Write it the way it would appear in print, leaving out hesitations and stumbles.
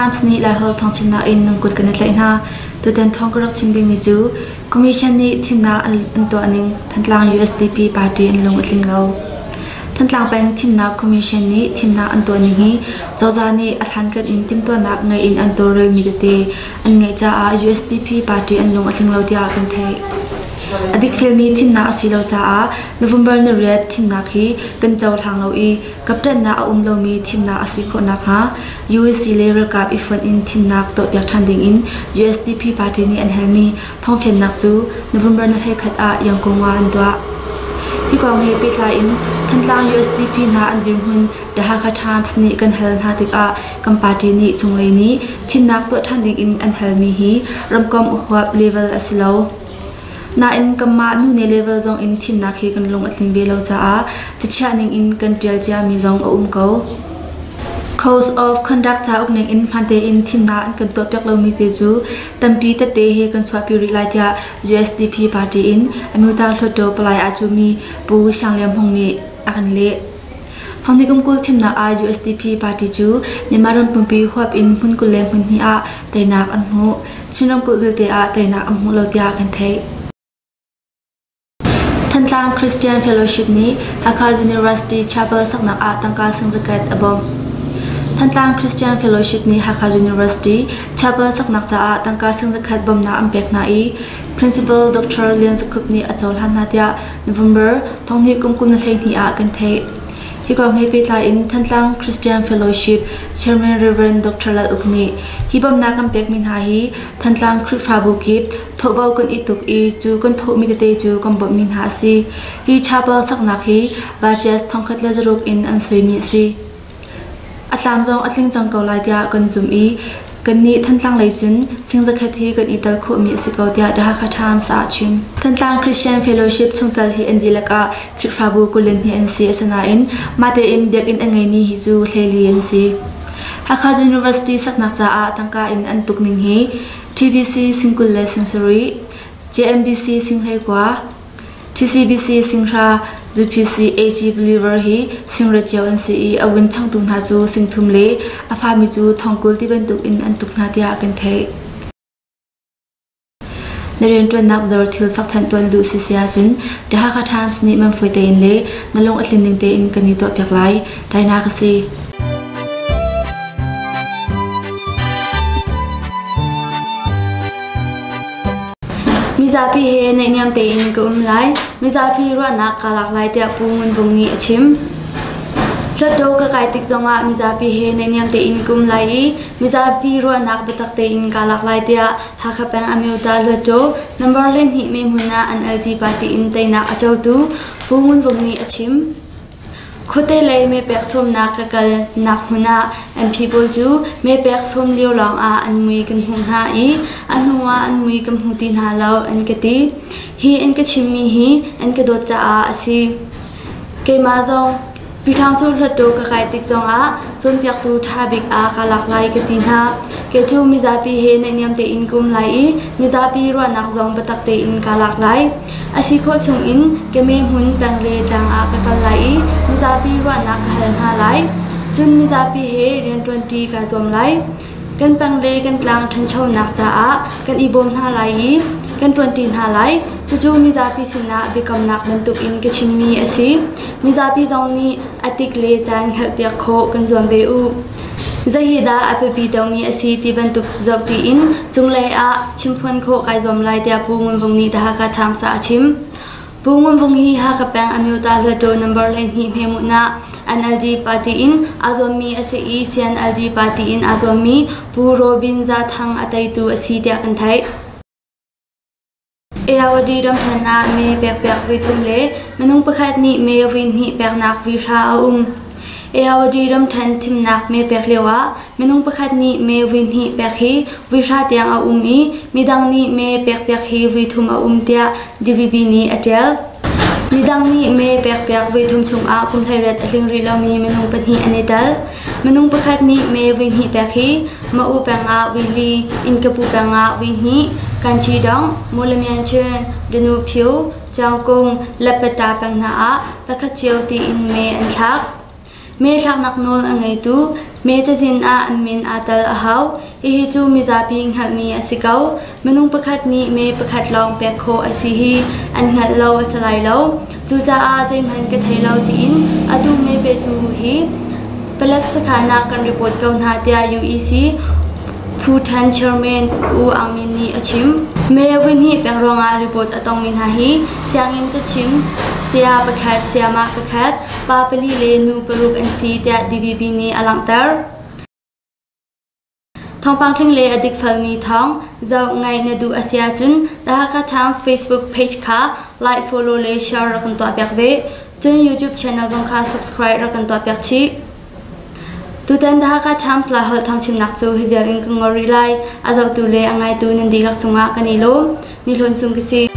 Times nih Laiholh thawngchimnak in nan kut kan i tlaih hna. Tutan thawng ka rak chim dingmi cu Commission nih thimnak an tuah ning Thantlang USDP party an lung a tling lo. Thantlang peng thimnak commission nih thimnak an tuah ning hi cozah nih a hlankan in timhtuahnak ngei in an tawlrelmi tete an ngeih caah USDP party an lung a tling lo tiah kan theih. A dikfelmi thimnak a si lo caah November ni riat thimnak hi kan cohlang lo i kapṭanhnak a um lomi thimnak a si khawh nakhnga UEC le ralkap i fonh in thimnak tuahpiak ṭhan dingin USDP party nih an halmi thawngfiannak cu November ni 21 ah Yangon ah an tuah. Hi kong he pehtlai in Thantlang USDP hna an dirhmun The Hakha Times nih kan hal hna tikah kan party nih cunglei nih thimnak tuah ṭhan dingin an halmi hi ramkomh huap level a si lo. Nain kanmah nune level zong in thimnak hi kan lung a tlin ve lo caah cachiah ning in kan ṭial ciami zong a um ko. Code of Conduct cauk ning in hmaan tein thimnak an kan tuahpiak lomi te cu tampi tette he kan chuahpi rih lai tiah USDP party in Amyota Hluttaw palai aa cuhmi Pu Siang Lian Hmung nih a kan leh. Thongni kum 20 thimnak ah USDP party cu Myanmar ram pumpi huap in hmun 20 le hmun hnih ah teinak an hmuh. Chin ramkulh vialte ah teinak an hmu lo tiah kan theih. Thantlang Christian Fellowship nih Hakha University Chapel saknak ah tangka singzakat a bawmh. Thantlang Christian Fellowship nih Hakha University Chapel saknak caah tangka singzakhat bawmhnak an pek hna i Principal Dr. Lian Za Khup nih a cohlan hna tiah November thonghnih kum 2012 ah kan theih. Hi kong he pehtlai in Thantlang Christian Fellowship Chairman Rev. Dr. Lal Uk nih hi bawmhnak kan pekmi hna hi Thantlang Khrihfabu kip thawhbo kan i tuk i cu kan thawhmi tete cu kan bawmhmi hna a si. Hi chapel saknak hi Bajes 1600 in an suaimi a si. A tlam zong a tling cang ko lai tiah kan zumh i kannih Thantlang lei cun singzakhat hi kan i tel khawhmi a si ko tiah The Hakha Times ah a chim. Thantlang Christian Fellowship chungtel hi an dihlak ah Khrihfabu 22 an si. Asinain mah tein biakinn a ngeimi hi cu 14 an si. Hakha University saknak caah tangka in an tuk ning hi TBC sing 20 le sing sarih, JMBC sing 19, TCBC singhra ZPC AG Believer hi singra cio an si i a vun changtu hna cu singthum le a fami cu thongkul ti bantuk in an tuk hna tiah kan theih. Na rianṭuannak dawr thil fakthanh tuan na duh si si ahcun The Hakha Times nih man fawi tein le na lung a tlin ning tein kan i tuahpiak lai. Tainak a si. Mizapi he naihniam tein ka um lai. Mizapi ruahnak kaa lak lai tiah Pu Ngun Vung nih a chim. Hluttaw ka kai tik zongah mizapi he naihniam tein ka um lai i mizapi ruahnak biatak tein kaa lak lai tiah Hakha peng Amyota Hluttaw number 12 mehmun ah NLD party in teinak a cotu Pu Ngun Vung nih a chim. Khuate lei mepek sawmnak ka kalnak hmun ah MP pawl cu mepek sawm lio lawngah an mui kan hmuh hna i a hnu ah an mui kan hmu ti hna lo an ka ti. Hi an ka chimmi hi an ka dawt caah a si. Keimah zong Pyithangsu Hluttaw ka kai tik zongah cawnpiaktu ṭha bik ah ka lak lai ka ti hna. Kei cu mizapi he naihniam tein ka um lai i mizapi ruahnak zong biatak tein kaa lak lai. A si khawh chungin keme hmun peng le tlang ah ka kal lai i mizapi ruahnak ka hal hna lai. Cun mizapi he rianṭuanṭi kaa zuam lai. Kan peng le kan tlang ṭhanchonak caah kan i bawm hna lai i kan ṭuanṭi hna lai. Cucu mizapi sinah biakamnak bantukin ka chimmi a si. Mizapi zong nih a tik le caan hngalhpiak khawh kan zuam ve u. Zei hi dah a biapi deuhmi a si ti bantuk zohṭi in cunglei ah chimphuan khawh kai zuam lai tiah Pu Ngun Vung nih The Hakha Times ah a chim. Pu Ngun Vung hi Hakha peng Amyota Hluttaw number 12 hmemuhnak NLD party in aa zuammi a si i CNLD party in aa zuammi Pu Robin Za Thang a teitu a si tiah kan theih. Ayawady ramṭhen ah mee pekpiak voithum le minung pakhat nih mee voihnih peknak vihra a um. Ayawady ramṭhen thimnak mee pek lioah minung pakhat nih mee voihnih pek hi vihra tiang a um i midang nih mee pekpiak hi voithum a um tiah DVB nih a ṭial. Midang nih mee pekpiak voithum chungah kum 18 a tling rih lomi minung pahnih an i tel. Minung pakhat nih mee voihnih pek hi Ma'u peng ah voili, Innkapu peng ah voihnih, Kanchidong, Mawlamyinchun, Danuphiu, Ciangkung, Lepeta peng hna ah pakhat cio tiin mee an thlak. Mee thlaknak nawl a ngeitu Mee cazin ah an min aa tel a hau. Hihi cu mizapi hngalhmi a si ko. Minung pakhat nih mee pakhat lawng pek khawh a si hi an hngalh lo a si lai lo. Cucaah zeihmanh ka thei lo tiin atu mee petu hi palek sakhan ah kan report ko hna tiah UEC Phu Than Chairman U Aung Min nih a chim. Mee voihnih pek ruangah report a tongmi hna hi sianginn cachim saya pakhat, sayamah pakhat, pa pali le nu paruk an si tiah DVB nih a langhter. Thawngpang tling le a dikfelmi thawng zoh ngaih na duh a si ahcun The Hakha Times Facebook page kha like, follow le share rak kan tuahpiak ve. Cun YouTube channel zong kha subscribe rak kan tuahpiak chih. Tutan The Hakha Times Laiholh thawngchimnak cu hi vial in kan ngol rih lai. A zohtu le a ngaitu nan dihlak cungah kan i lawm. Ni Hlawn Sung ka si.